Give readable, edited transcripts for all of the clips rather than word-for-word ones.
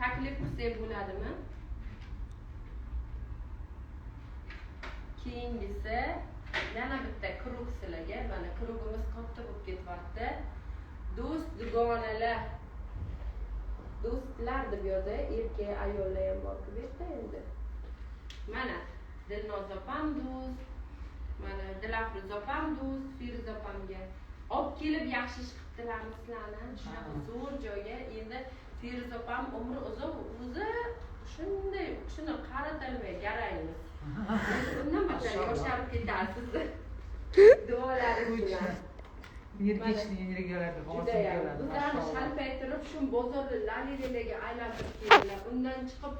Taklif qilsak bo'ladimi? Keyingisi yana bitta круг sizlarga. Mana круг imiz katta bo'lib ketyapti. Do'st dugonalar, do'stlar deb yozay, erkak ayollar ham borku bu yerda endi. Mana Dilnoz opam do'st, mana Dilafruz opam do'st, Feruza opamga olib kelib yaxshi ish qilibdilarmi sizlarni? Shunaqa zo'r joyga. Endi Feruza opam umri uzoq, o'zi shunday shuni qaratilmay garangmiz. Undan battar yosharib ketasiz. Duolaringiz bilan. Energichniy energiyalarga Judayam. Bizlarni shalpaytirib, shu bozorni lalilarga aylantirib keldilar. Undan chiqib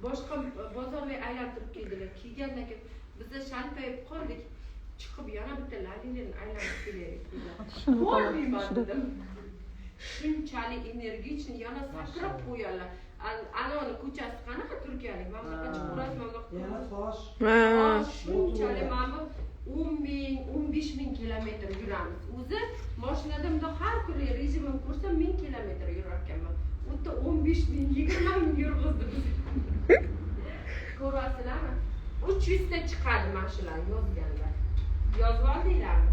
boshqa bozorga aylantirib keldilar. Kelgandan keyin biza shalpayib qoldik. Chiqib yana bitta lalilarni aylanib kelaylik dedilar. Bo'lmayman dedim. Shunchalik energichniy, yana sakrab qo'yadilar. Anoni ko'chasi qanaqa turkiyalik? Mana bunaqa chiqaverasiz, mana bunaqa. Yana tosh. Shunchalik mana bu 10 ming, 15 ming kilometr yuramiz. O'zi mashinada bundoq har kuni rejimim ko'rsam 1000 kilometr yurar ekanman. U yerda 15 ming, 20 ming yurg'izdi bizni. Ko'ryapsizlarmi? 300 ta chiqadi mana shular yozganlar. Yozib oldinglarmi?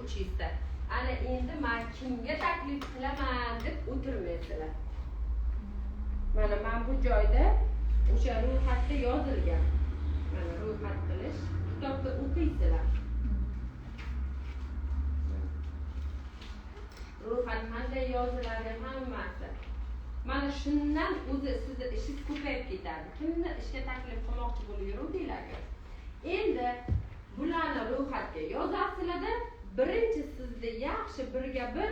300 ta. Ana endi men kimga taklif qilaman deb o'tirmaysizlar. Mana men bu joyda o'sha ro'yxatda yozilgan. Mana ro'yxat qilish kitobda o'qiysizlar. Ro'yxat qanday yoziladi hammasi. Mana shundan o'zi sizni ishingiz ko'payib ketadi. Kimni ishga taklif qilmoqchi bo'lib yuruvdinglar-ku. Endi bularni ro'yxatga yozasizlarda, birinchi sizni yaxshi birga bir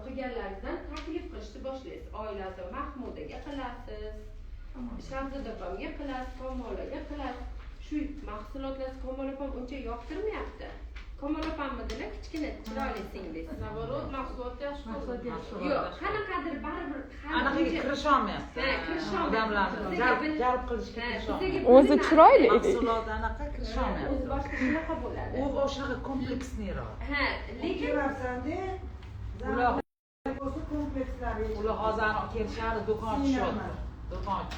qilganlaringizdan taklif qilishni boshlaysiz. Oilasi Mahmudaga qilasiz, Shahzoda opamga qilasiz, Kamolaga qilasiz. Shu mahsulotlar Kamola opam uncha yoqtirmayapti. Kamola opammidilar kichkina chiroyli singlis. Наоборот, mahsulot yaxshi. Mahsulot yaxshi. Yo'q, qanaqadir baribir hali Anaqaga uncha- kirisholmayapti. Ha, kirisholmayapti. Odamlarni Bizga jalb qilishga Ha, kirisholmayapti. bizga O'zi bilinadi. chiroyli. Mahsulot anaqa O'zi kirisholmayapti. boshqa shunaqa bo'ladi. U o'shanaqa kompleksliroq. Ha, lekin Kelarsan-da. Ular Bo'lsa komplekslari. ular hozir anaqa kelishadi, do'kon Sinarman. ochishyapti. Do'kon.